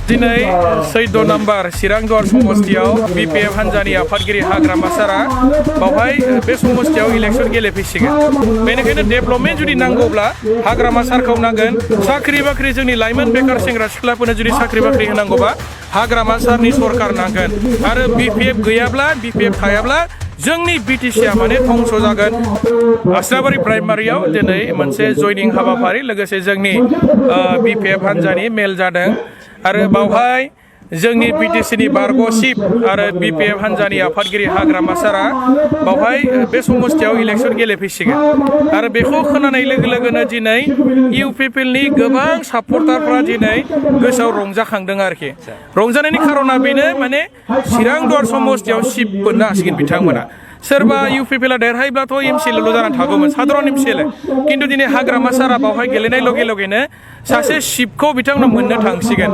दिनै 14 नाम्बार चिरां दुवार समस्तियाव बिपिएफ हान्जानि आफादगिरि हाग्रामा सारा बावहाय बे समस्तियाव इलेक्सन गेलेफैसिगोन बेनिखायनो डेभेलपमेन्ट जुदि नांगौब्ला हाग्रामा सारखौ नांगोन साख्रि बाख्रि जोंनि लाइमोन बेकार सेंग्रा सिख्लाफोरनो जुदि साख्रि बाख्रि होनांगौबा हाग्रामा सारनि सरकार नांगोन आरो बिपिएफ गैयाब्ला बिपिएफ थायाब्ला जोंनि बिटिसिआ माने धंस जागोन आस्राबारि प्राइमारियाव दिनै मोनसे जयनिं हाबाफारि लोगोसे जोंनि बिपिएफ हान्जानि मेल जादों आरो बावहाय जोंनि बिटिसिनि बारग' चिफ आरो बिपिएफ हान्जानि आफादगिरि हाग्रामा सारा बावहाय बे समस्तियाव इलेक्सन गेलेफैसिगोन आरो बेखौ खोनानाय लोगो लोगोनो दिनै इउपिपिएलनि गोबां सापर्टारफ्रा दिनै गोसोआव रंजाखांदों आरोखि रंजानायनि खारना बेनो माने चिरां दुवार समस्तियाव चिफ मोननो हासिगोन बिथांमोना सोरबा इउपिपिएलआ देरहायोब्लाथ' एमसिएल' जानानै थागौमोन साधारन एमसिएल खिन्थु दिनै हाग्रामा सारा बावहाय गेलेनाय लगे लगेनो सासे चिफखौ बिथांमोना मोननो थांसिगोन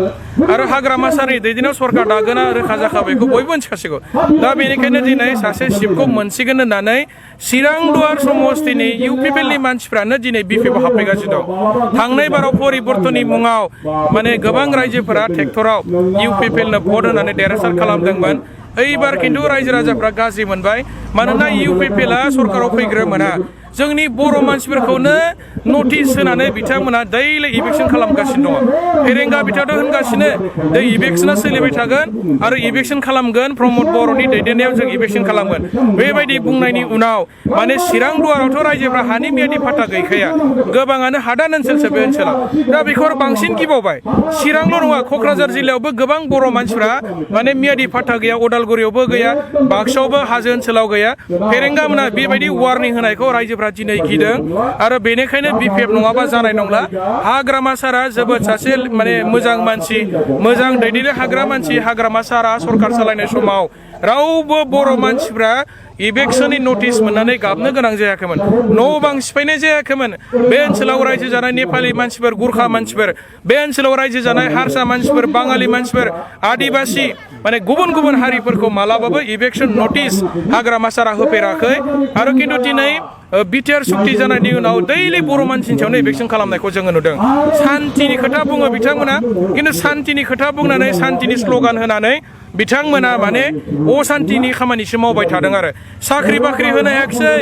आरो हाग्रामा सारनि दैदेननायाव सरकार दागोना रोखा जाखाबायखौ बयबो मिथिखासिगौ दा बेनिखायनो दिनै सासे चिफखौ मोनसिगोन होननानै चिरां दुवार समस्तिनि इउपिपिएलनि मानसिफ्रानो दिनै बिपिएफआव हाबफैगासिनो दं थांनाय बाराव परिबर्तननि मुङाव माने गोबां रायजोफोरा ट्रेक्टराव इउपिपिएलनो भट होनानै देरहासार खालामदोंमोन एबार खिन्थु रायजो राजाफ्रा गाज्रि मोनबाय मानोना इउपिपिएलआ सरकाराव फैग्रो मोना जोंनि बर' मानसिफोरखौनो नटिस होनानै बिथांमोना दैलि इभिकसन खालामगासिनो दङ फेरेंगा बिथाङाथ' होनगासिनो दै इभिकसना सोलिबाय थागोन आरो इभिकसन खालामगोन प्रमद बर'नि दैदेननायाव जों इभिकसन खालामगोन बेबायदि बुंनायनि उनाव माने चिरां दुवारावथ' रायजोफ्रा हानि मियादि फाट्टा गैखाया गोबाङानो हादान ओनसोलसो बे ओनसोलाव दा बेखौ आरो बांसिन गिबावबाय चिरांल' नङा क'क्राझार जिल्लायावबो गोबां बर' मानसिफ्रा माने मियादि फाट्टा गैया उदालगुरियावबो गैया बाक्सायावबो हाजो ओनसोलाव गैया फेरेंगा मोना बेबायदि वार्निं होनायखौ रायजोफ्रा दिनै गिदों आरो बेनिखायनो बिपिएफ नङाबा जानाय नंला हाग्रामा सारा जोबोद सासे माने मोजां मानसि मोजां दैदेननो हाग्रा मानसि हाग्रामा सारा सरकार सालायनाय समाव रावबो बर' मानसिफ्रा इभिकसननि नटिस मोननानै गाबनो गोनां जायाखैमोन न' बां सिफायनाय जायाखैमोन बे ओनसोलाव रायजो जानाय नेपालि मानसिफोर गुरखा मानसिफोर बे ओनसोलाव रायजो जानाय हारसा मानसिफोर बाङालि मानसिफोर आदिबासि माने गुबुन गुबुन हारिफोरखौ मालाबाबो इभिकसन नटिस हाग्रामा सारा होफेराखै आरो खिन्थु दिनै बिटिआर सुक्ति जानायनि उनाव दैलि बर' मानसिनि सायावनो इभिकसन खालामनायखौ जोङो नुदों सान्तिनि खोथा बुङो बिथांमोना खिन्थु सान्तिनि खोथा बुंनानै सान्तिनि स्ल'गान होनानै बिथांमोना माने असान्तिनि खामानिसो मावबाय थादों आरो साख्रि बाख्रि होनो हायाखिसै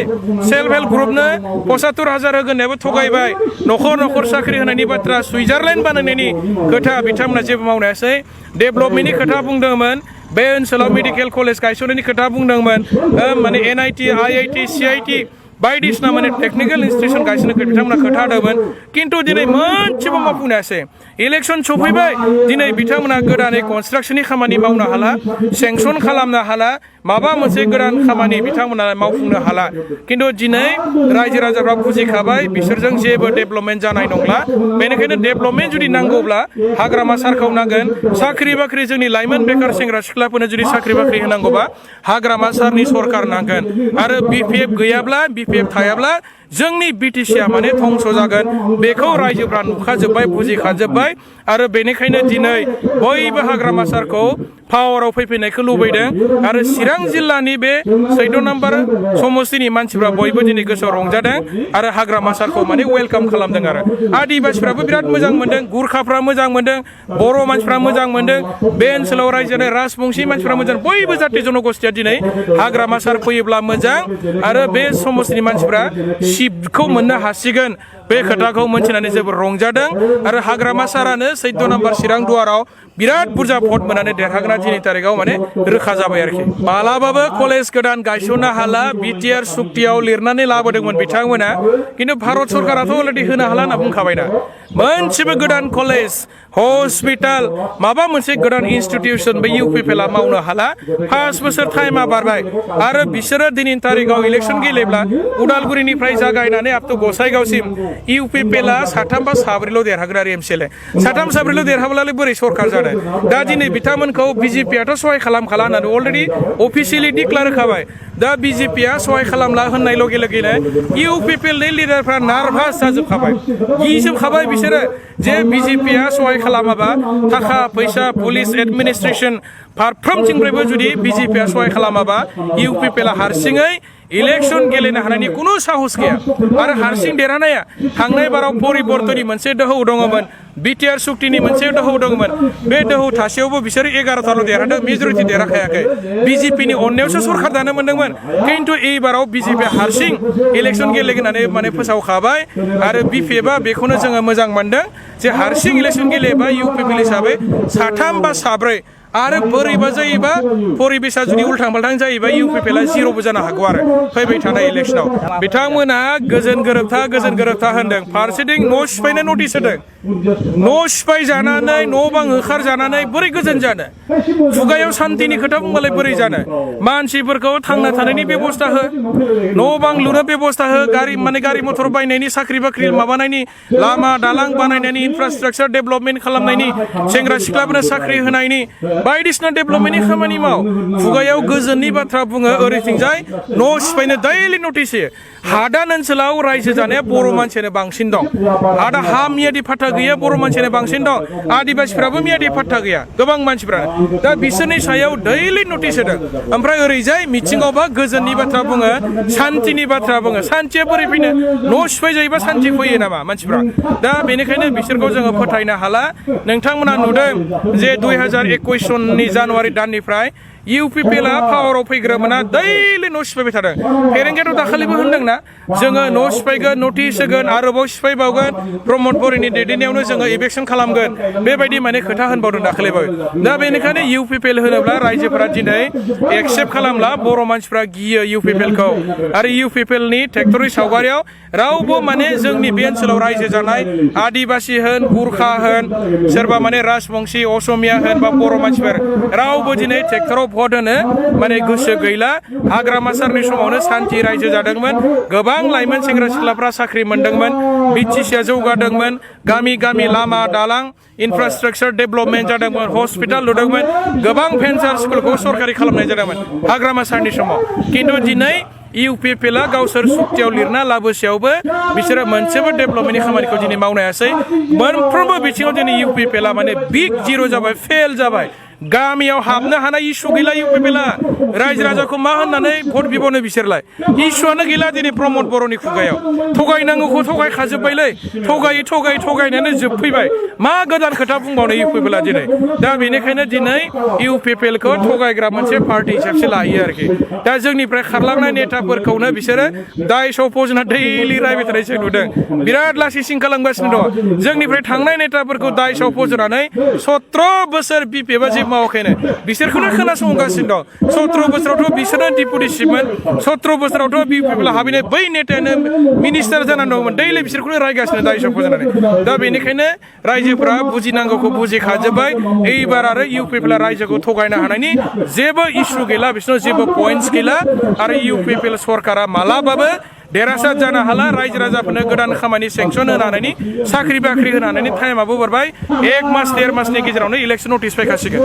सेल्फ हेल्प ग्रुपनो 75,000 होगोननायाबो थगायबाय न'खर न'खर साख्रि होनायनि बाथ्रा सुइजारलेण्ड बानायनायनि खोथा बिथांमोना जेबो मावनो हायासै डेभेलपमेन्टनि खोथा बुंदोंमोन बे ओनसोलाव मेडिकेल कलेज गायसननायनि खोथा बुंदोंमोन माने एनआइटि आइआइटि सिआइटि बायदिसिना माने टेक्निकेल इनस्टिट्यूशन गायसननो बिथांमोना खोथा होदोंमोन खिन्थु दिनै मोनसेबो मावफुंनो हायासै इलेक्सन सफैबाय दिनै बिथांमोना गोदानै कनस्ट्राक्शननि खामानि मावनो हाला सेंसन खालामनो हाला माबा मोनसे गोदान खामानि बिथांमोना मावफुंनो हाला खिन्थु दिनै रायजो राजाफ्रा बुजिखाबाय बिसोरजों जेबो डेभेलपमेन्ट जानाय नंला बेनिखायनो डेभेलपमेन्ट जुदि नांगौब्ला हाग्रामा सारखौ नांगोन साख्रि बाख्रि जोंनि लाइमोन बेकार सेंग्रा सिख्लाफोरनो जुदि साख्रि बाख्रि होनांगौबा हाग्रामा सारनि सरकार नांगोन आरो बिपिएफ गैयाब्ला बिपिएफ थायाब्ला जोंनि बिटिसिआ माने धंस जागोन बेखौ रायजोफ्रा नुखाजोब्बाय बुजिखाजोब्बाय आरो बेनिखायनो दिनै बयबो हाग्रामा सारखौ पावाराव फैफिननायखौ लुबैदों आरो चिरां जिल्लानि बे 14 नाम्बार समस्तिनि मानसिफ्रा बयबो दिनै गोसोआव रंजादों आरो हाग्रामा सारखौ माने वेलकाम खालामदों आरो आदिबासिफ्राबो बिराद मोजां मोनदों गुरखाफ्रा मोजां मोनदों बर' मानसिफ्रा मोजां मोनदों बे ओनसोलाव रायजो जानाय राजबंशी मानसिफ्रा मोजां बयबो जाति जनगोष्ठीया दिनै हाग्रामा सार फैयोब्ला मोजां आरो बे समस्तिनि मानसिफ्रा चिफखौ मोननो हासिगोन बे खोथाखौ मोनथिनानै जोबोर रंजादों आरो हाग्रामा सारानो 14 नाम्बार चिरां दुवाराव बिराद बुरजा भट मोननानै देरहागोना दिनै तारिखआव माने रोखा जाबाय आरोखि मालाबाबो कलेज गोदान गायसननो हाला बिटिआर सुक्तियाव लिरनानै लाबोदोंमोन बिथांमोना खिन्थु भारत सरकाराथ' अलरेडि होनो हाला होनना बुंखाबायना मोनसेबो गोदान कलेज हस्पिटाल माबा मोनसे गोदान इनस्टिट्यूशन बे इउपिपिएलआ मावनो हाला 5 बोसोर टाइमा बारबाय आरो बिसोरो दिनैनि तारिखआव इलेक्सन गेलेब्ला उदालगुरिनिफ्राय जागायनानै आप टु गसाइगावसिम इउपिपिएलआ साथाम बा साब्रैल' देरहागोन आरो एमसिएल साथाम साब्रैल' देरहाब्लालाय बोरै सरकार जानो दा दिनै बिथांमोनखौ बिजेपिआथ' सहाय खालामखाला होननानै अलरेडि अफिसियेलि डिक्लेयार होखाबाय दा बिजेपिआ सहाय खालामला होननाय लगे लगेनो इउपिपिएलनि लिडारफ्रा नार्भास जाजोबखाबाय गिजोबखाबाय बिसोरो जे बिजेपिआ सहाय खालामाबा थाखा फैसा पुलिस एडमिनिस्ट्रेशन फारफ्रोमथिंनिफ्रायबो जुदि बिजेपिआ सहाय खालामाबा इउपिपिएलआ हारसिङै इलेक्शन गेलेनो हानायनि कुनु साहस गैया आरो हारसिं देरहानाया थांनाय बाराव परिबर्तननि मोनसे दोहौ दङमोन बिटिआर सुक्तिनि मोनसे दोहौ दङमोन बे दोहौ थासेयावबो बिसोर 11ताल' देरहादों मेजरिटि देरहाखायाखै बिजेपिनि अननायावसो सरकार दानो मोनदोंमोन खिन्थु एबाराव बिजेपि हारसिं इलेक्शन गेलेगोन होननानै माने फोसावखाबाय आरो बिपिएफआ बेखौनो जोङो मोजां मोनदों जे हारसिं इलेक्शन गेलेबा इउपिपिएल हिसाबै साथाम बा साब्रै आरो बोरैबा जायोबा परिबेसा जुदि उल्थां फाल्थां जायोबा इउपिपिएलआ जिर'बो जानो हागौ आरो फैबाय थानाय इलेक्शनाव बिथांमोना गोजोन गोरोबथा होनदों फारसेथिं न' सिफायनो नटिस होदों न' सिफाय जानानै न' बां होखारजानानै बोरै गोजोन जानो खुगायाव सान्तिनि खोथा बुंबालाय बोरै जानो मानसिफोरखौ थांना थानायनि बेबस्था हो न' बां लुनो बेबस्था हो गारि मथर बायनायनि साख्रि बाख्रि माबानायनि लामा दालां बानायनायनि इनफ्रास्ट्राक्चार डेभेलपमेन्ट खालामनायनि सेंग्रा सिख्लाफोरनो साख्रि होनायनि बायदिसिना डेभेलपमेन्टनि खामानि माव खुगायाव गोजोननि बाथ्रा बुङो ओरैथिंजाय न' सिफायनो दैलि नटिस होयो हादान ओनसोलाव रायजो जानाया बर' मानसियानो बांसिन दं आदा हा मियादि फाट्टा गैया बर' मानसियानो बांसिन दं आदिबासिफ्राबो मियादि फाट्टा गैया गोबां मानसिफ्रानो दा बिसोरनि सायाव दैलि नटिस होदों ओमफ्राय ओरैजाय मिथिङावबा गोजोननि बाथ्रा बुङो सान्तिनि बाथ्रा बुङो सान्तिया बोरै फैनो न' सिफाय जायोबा सान्ति फैयो नामा मानसिफ्रा दा बेनिखायनो बिसोरखौ जोङो फोथायनो हाला नोंथांमोना नुदों जे 2021 सननि जानुवारि दाननिफ्राय इउपिपिएलआ पावाराव फैग्रोमोना दैलि न' सिफायबाय थादों फेरेंगियाथ' दाखालिबो होनदोंना जोङो न' सिफायगोन नटिस होगोन आरोबाव सिफायबावगोन प्रमद बरिनि दैदेननायावनो जोङो इभेकसन खालामगोन बेबायदि माने खोथा होनबावदों दाखालिबो दा बेनिखायनो इउपिपिएल होनोब्ला रायजोफोरा दिनै एक्सेप्ट खालामला बर' मानसिफ्रा गियो इउपिपिएलखौ आरो इउपिपिएलनि ट्रेक्टरि सावगारियाव रावबो माने जोंनि बे ओनसोलाव रायजो जानाय आदिबासि होन गुरखा होन सोरबा माने राजबंशी असमिया होन बा बर' मानसिफोर रावबो दिनै ट्रेक्टराव भट होनो माने गोसो गैला हाग्रामा सारनि समावनो सान्थि रायजो जादोंमोन गोबां लाइमोन सेंग्रा सिख्लाफ्रा साख्रि मोनदोंमोन बिटिसिआ जौगादोंमोन गामि गामि लामा दालां इनफ्रास्ट्राक्चार डेभेलपमेन्ट जादोंमोन हस्पिटाल लुदोंमोन गोबां भेन्सार स्कुलखौ सरकारि खालामनाय जादोंमोन हाग्रामा सारनि समाव खिन्थु दिनै इउपिपिएलआ गावसोर सुक्तियाव लिरना लाबोसेयावबो बिसोरो मोनसेबो डेभेलपमेन्टनि खामानिखौ दिनै मावनो हायासै मोनफ्रोमबो बिथिङाव दिनै इउपिपिएलआ माने बिग जिर' जाबाय फेल जाबाय गामियाव हाबनो हानाय इसु गैला इउपिपिएलआ रायजो राजाखौ मा होननानै भट बिबावनो बिसोरलाय इसुआनो गैला दिनै प्रमद बर'नि खुगायाव थगायनांगौखौ थगायखाजोब्बायलै थगायनानै जोबफैबाय मा गोदान खोथा बुंबावनो इउपिपिएलआ दिनै दा बेनिखायनो दिनै इउपिपिएलखौ थगायग्रा मोनसे पार्टि हिसाबसो लायो आरोखि दा जोंनिफ्राय खारलांनाय नेताफोरखौनो बिसोरो दाय सफ'जना दैलि रायबाय थानाय जों नुदों बिराद लासै सिं खालामगासिनो दङ जोंनिफ्राय थांनाय नेताफोरखौ दाय सफ'जनानै 17 बोसोर बिपिएफआ जे मावाखैनो बिसोरखौनो खोनासंगासिनो दं 17 बोसोरावथ' बिसोरनो डिपुटि चिफमोन 17 बोसोरावथ' बिपिएफआ हाबैनाय बै नेतायानो मिनिस्टार जानानै दंमोन दैलि बिसोरखौनो रायगासिनो दाय सफ'जनानै दा बेनिखायनो रायजोफ्रा बुजिनांगौखौ बुजिखाजोब्बाय एबार आरो इउपिपिएलआ रायजोखौ थगायनो हानायनि जेबो इसु गैला बिसोरनाव जेबो पइन्टस गैला आरो इउपिपिएल सरकारा मालाबाबो देरहासार जानो हाला रायजो राजाफोरनो गोदान खामानि सेंसन होनानै साख्रि बाख्रि होनानै टाइमाबो बारबाय 1 मास 1.5 मासनि गेजेरावनो इलेक्शन नटिस फैखासिगोन